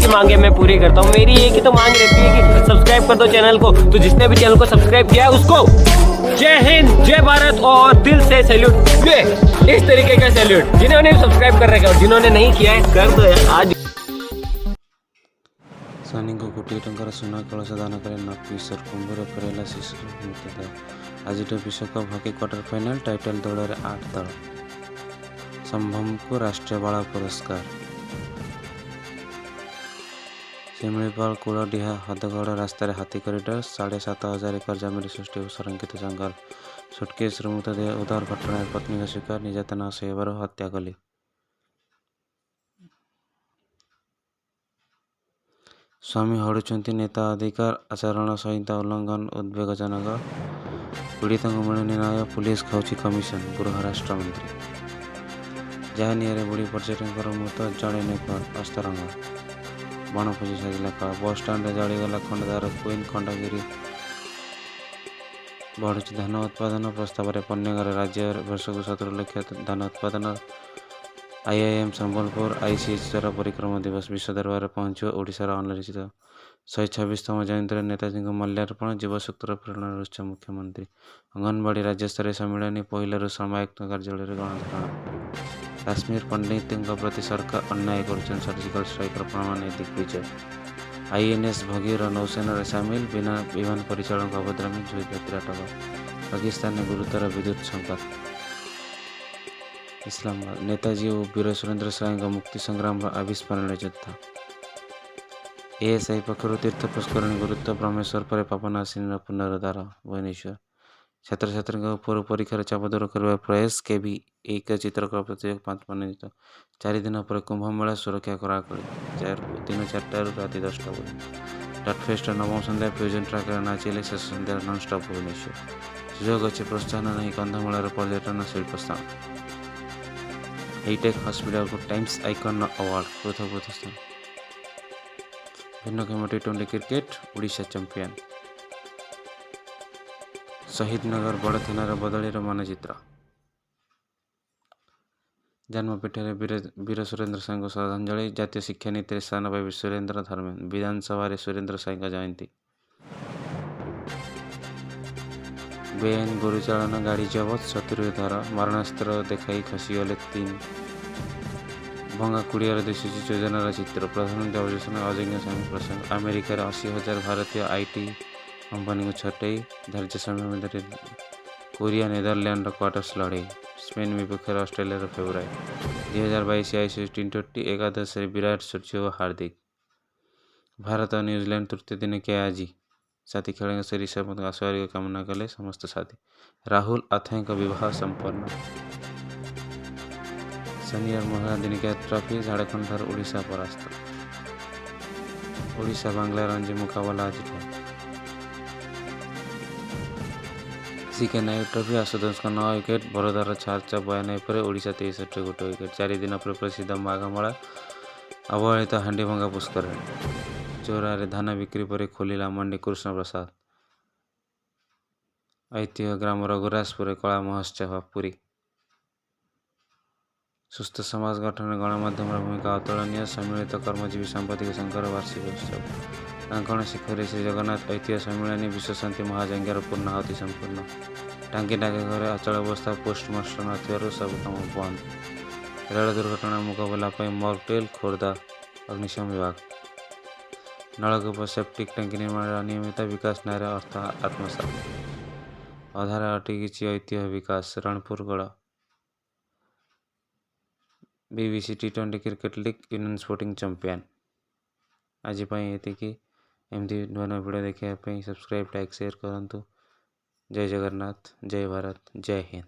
जिसकी मांगे मैं पूरी करता हूँ। मेरी एक ही तो मांग रहती है कि सब्सक्राइब कर दो चैनल को। तो जिसने भी चैनल को सब्सक्राइब किया है, उसको जय हिंद, जय भारत और दिल से सैल्यूट। ये इस तरीके का सैल्यूट। जिन्होंने भी सब्सक्राइब कर रखा है और जिन्होंने नहीं किया है, कर दो यार आज। ଶନିଙ୍କୁ କୋଟିଏ ଟଙ୍କାର ସୁନା କଳସ ଦାନ କଲେ ନନ୍ଦ କିଶୋର। କୁମ୍ଭୀର ଫେରାଇଲା ଶିଶୁର ମୃତଦେହ। ଆଜିଠୁ ବିଶ୍ୱକପ୍ ହକି କ୍ୱାର୍ଟର ଫାଇନାଲ, ଟାଇଟଲ ଦୌଡ଼ରେ ଆଠ ଦଳ। ସମ୍ଭମଙ୍କୁ ରାଷ୍ଟ୍ରୀୟ ବାଳ ପୁରସ୍କାର। ଶିମିଳିପାଳ କୁଳଡିହା ହଦଗଡ଼ ରାସ୍ତାରେ ହାତୀ କରିଡର। 7500 ଏକର ଜମିରେ ସୃଷ୍ଟି ହେବ ସଂରକ୍ଷିତ ଜଙ୍ଗଲ। ସୁଟକେସରୁ ମୃତଦେହ ଉଦ୍ଧାର ଘଟଣାରେ ପତ୍ନୀଙ୍କ ସ୍ୱୀକାର, ନିର୍ଯାତନା ସହି ହେବାରୁ ହତ୍ୟା କଲି। ସ୍ୱାମୀ ହଡୁଛନ୍ତି ନେତା ଅଧିକାର, ଆଚରଣ ସଂହିତା ଉଲ୍ଲଂଘନ ଉଦବେଗଜନକ। ପୀଡ଼ିତଙ୍କୁ ମିଳୁନି ନ୍ୟାୟ, ପୁଲିସ ଖାଉଛି କମିଶନ, ଗୃହ ରାଷ୍ଟ୍ରମନ୍ତ୍ରୀ। ଯାହା ନିଆଁରେ ବୁଡ଼ି ପର୍ଯ୍ୟଟକଙ୍କ ମୃତ, ଜଣେ ନିଖୋଜ। ଅସ୍ତରଙ୍ଗ ବଣଭୋଜି ସାଜିଲା କାଳ। ବସଷ୍ଟାଣ୍ଡରେ ଜଳିଗଲା ଖଣ୍ଡାଧାର କୁଇନ୍। ଖଣ୍ଡଗିରି ବଢୁଛି ଧାନ ଉତ୍ପାଦନ, ପ୍ରସ୍ତାବରେ ପଣ୍ୟାଗାର। ରାଜ୍ୟରେ ବର୍ଷକୁ 17 ଲକ୍ଷ ଧାନ ଉତ୍ପାଦନ। ଆଇଆଇଏମ୍ ସମ୍ବଲପୁର ଆଇସିଏଚ୍ ଦ୍ୱାରା ପରାକ୍ରମ ଦିବସ। ବିଶ୍ୱ ଦରବାରରେ ପହଞ୍ଚିବ ଓଡ଼ିଶାର ଅନଲିଖିତ। 126ତମ ଜୟନ୍ତୀରେ ନେତାଜୀଙ୍କୁ ମାଲ୍ୟାର୍ପଣ। ଯୁବଶକ୍ତିର ପ୍ରେରଣାର ଉତ୍ସ, ମୁଖ୍ୟମନ୍ତ୍ରୀ। ଅଙ୍ଗନବାଡ଼ି ରାଜ୍ୟସ୍ତରୀୟ ସମ୍ମିଳନୀ ପହିଲାରୁ ଶ୍ରମ ଆୟୁକ୍ତ କାର୍ଯ୍ୟାଳୟରେ ଗଣଧାରଣା। କାଶ୍ମୀର ପଣ୍ଡିତଙ୍କ ପ୍ରତି ସରକାର ଅନ୍ୟାୟ କରୁଛନ୍ତି, ସର୍ଜିକାଲ ଷ୍ଟ୍ରାଇକର ପ୍ରମାଣ ନେଇ ଦିଗ୍ବିଜୟ। ଆଇଏନ୍ଏସ୍ ଭଗୀର ନୌସେନାରେ ସାମିଲ। ବିନା ବିମାନ ପରିଚାଳକଙ୍କ ଅଭଦ୍ରାମି, ଦୁଇ ଯାତ୍ରୀ ଅଟକ। ପାକିସ୍ତାନରେ ଗୁରୁତର ବିଦ୍ୟୁତ ସଙ୍କଟ। ଇସଲାମାବାଦ ନେତାଜୀ ଓ ବୀର ସୁରେନ୍ଦ୍ର ସାଏଙ୍କ ମୁକ୍ତି ସଂଗ୍ରାମର ଅବିସ୍ମରଣୀୟ ଯୋଦ୍ଧା। ଏଏସ୍ଆଇ ପକ୍ଷରୁ ତୀର୍ଥ ପୁଷ୍କରିଣୀ ଗୁରୁତ୍ୱ। ବ୍ରହ୍ମେଶ୍ୱର ପରେ ପାପନାଶିନୀର ପୁନରୁଦ୍ଧାର। ଭୁବନେଶ୍ୱର ଛାତ୍ରଛାତ୍ରୀଙ୍କ ଉପରୁ ପରୀକ୍ଷାର ଚାପ ଦୂର କରିବା ପ୍ରୟାସ। କେଭି ଏକ ଚିତ୍ରକଳା ପ୍ରତିଯୋଗିତା ପାଞ୍ଚ ମନୋନୀତ। 4 ଦିନ ପରେ କୁମ୍ଭମେଳା, ସୁରକ୍ଷା କଡ଼ାକଡ଼ି। ଦିନ 4ଟାରୁ ରାତି 10ଟା ପର୍ଯ୍ୟନ୍ତ। ଡଟ୍ ଫେଷ୍ଟର ନବମ ସନ୍ଧ୍ୟା, ଫ୍ୟୁଜନ୍ ଟ୍ରାକରେ ନାଚିଲେ। ଶେଷ ସନ୍ଧ୍ୟାରେ ନନ୍ଷ୍ଟପ୍। ଭୁବନେଶ୍ୱର ସୁଯୋଗ ଅଛି, ପ୍ରୋତ୍ସାହନ ନାହିଁ, କନ୍ଧମାଳର ପର୍ଯ୍ୟଟନ ଶିଳ୍ପ ସ୍ଥାନ। ହାଇଟେକ୍ ହସ୍ପିଟାଲକୁ ଟାଇମ୍ସ ଆଇକନ୍ ଆୱାର୍ଡ, ପୃଥକ ପୃଥକ ସ୍ଥାନ। ଭିନ୍ନକ୍ଷମ ଟି-20 କ୍ରିକେଟ, ଓଡ଼ିଶା ଚାମ୍ପିୟନ। ଶହୀଦନଗର ବଡ଼ ଥାନାର ବଦଳିର ମାନଚିତ୍ର। ଜନ୍ମପୀଠରେ ବୀର ବୀର ସୁରେନ୍ଦ୍ର ସାଏଙ୍କୁ ଶ୍ରଦ୍ଧାଞ୍ଜଳି। ଜାତୀୟ ଶିକ୍ଷାନୀତିରେ ସ୍ଥାନ ପାଇବେ ସୁରେନ୍ଦ୍ର, ଧର୍ମେନ୍ଦ୍ର। ବିଧାନସଭାରେ ସୁରେନ୍ଦ୍ର ସାଏଙ୍କ ଜୟନ୍ତୀ। ବେଆଇନ ଗୋରୁ ଚାଲାଣ ଗାଡ଼ି ଜବତ, 70 ଉଦ୍ଧାର। ମାରଣାସ୍ତ୍ର ଦେଖାଇ ଖସିଗଲେ ତିନି। ଭଙ୍ଗା କୁଡ଼ିଆରେ ଦିଶୁଛି ଯୋଜନାର ଚିତ୍ର। ପ୍ରଧାନମନ୍ତ୍ରୀ ଅବଜେକ୍ସନ, ଅଯୋଗ୍ୟ ସ୍ୱାମୀ ପ୍ରସଙ୍ଗ। ଆମେରିକାରେ 80,000 ଭାରତୀୟ IT କମ୍ପାନୀଙ୍କୁ ଛଟେଇ। ଧାର୍ଯ୍ୟ ସମୟ ମଧ୍ୟରେ କୋରିଆ ନେଦରଲ୍ୟାଣ୍ଡର କ୍ୱାର୍ଟର୍ସ ଲଢ଼େଇ। ସ୍ପେନ୍ ବିପକ୍ଷରେ ଅଷ୍ଟ୍ରେଲିଆର ଫେଭରାଇଟ୍। 2022 ଆଇସିସି ଟି-20 ଏକାଦଶରେ ବିରାଟ, ସୂର୍ଯ୍ୟ ଓ ହାର୍ଦ୍ଦିକ। ଭାରତ ଓ ନ୍ୟୁଜିଲାଣ୍ଡ ତୃତୀୟ ଦିନିକିଆ ଆଜି। ସାଥୀ ଖେଳାଳିଙ୍କ ସହ ରିଷଭ ପନ୍ତଙ୍କ ଆଶୁ ଆରୋଗ୍ୟ କାମନା କଲେ ସମସ୍ତ ସାଥୀ। ରାହୁଲ ଆଥେଙ୍କ ବିବାହ ସମ୍ପନ୍ନ। ସିନିୟର ମହିଳା ଦିନିକିଆ ଟ୍ରଫି, ଝାଡ଼ଖଣ୍ଡଠାରୁ ଓଡ଼ିଶା ପରାସ୍ତ। ଓଡ଼ିଶା ବାଂଲା ରଣଜୀ ମୁକାବିଲା ଆଜିଠୁ। ସିକେ ନାୟକ ଟ୍ରଫି, ଆଶୁତୋଷଙ୍କ ନଅ ୱିକେଟ୍, ବରୋଦାର 4 ବୟାନବେ ପରେ ଓଡ଼ିଶା 63ରେ ଗୋଟେ ୱିକେଟ୍। 4 ଦିନ ପରେ ପ୍ରସିଦ୍ଧ ମାଘମେଳା, ଅବହେଳିତ ହାଣ୍ଡିଭଙ୍ଗା ପୁଷ୍କରିଣୀ। ଚୋରାରେ ଧାନ ବିକ୍ରି ପରେ ଖୋଲିଲା ମଣ୍ଡି, କୃଷ୍ଣପ୍ରସାଦ। ଐତିହ୍ୟ ଗ୍ରାମ ରଘୁରାଜପୁରରେ କଳା ମହୋତ୍ସବ। ପୁରୀ ସୁସ୍ଥ ସମାଜ ଗଠନରେ ଗଣମାଧ୍ୟମର ଭୂମିକା ଅତୁଳନୀୟ, ସମ୍ମିଳିତ କର୍ମଜୀବୀ ସାମ୍ବାଦିକ ସଂଘର ବାର୍ଷିକ ଉତ୍ସବ। କାଙ୍କଣ ଶିଖରରେ ଶ୍ରୀଜଗନ୍ନାଥ ଐତିହ୍ୟ ସମ୍ମିଳନୀ, ବିଶ୍ୱଶାନ୍ତି ମହାଯଜ୍ଞର ପୂର୍ଣ୍ଣାହୁତି ସମ୍ପନ୍ନ। ଟାଙ୍ଗୀ ଡାକଘରେ ଅଚଳାବସ୍ଥା, ପୋଷ୍ଟମାଷ୍ଟର ନଥିବାରୁ ସବୁ କାମ ବନ୍ଦ। ରେଳ ଦୁର୍ଘଟଣା ମୁକାବିଲା ପାଇଁ ମକ୍ ଡ୍ରିଲ୍, ଖୋର୍ଦ୍ଧା ଅଗ୍ନିଶମ ବିଭାଗ। ନଳକୂପ, ସେପ୍ଟିକ୍ ଟାଙ୍କି ନିର୍ମାଣରେ ଅନିୟମିତତା, ବିକାଶ ନାଁରେ ଅର୍ଥ ଆତ୍ମସାତ। ଅଧାରେ ଅଟକିଛି ଐତିହ୍ୟ ବିକାଶ, Ranpurgarh. BBC T20 Cricket League, Union Sporting champion. ଆଜି ପାଇଁ ଏତିକି। ଏମିତି ନୂଆ ନୂଆ ଭିଡ଼ିଓ ଦେଖିବା ପାଇଁ ସବସ୍କ୍ରାଇବ୍, ଲାଇକ୍, ସେୟାର କରନ୍ତୁ। ଜୟ ଜଗନ୍ନାଥ, ଜୟ ଭାରତ, ଜୟ ହିନ୍ଦ।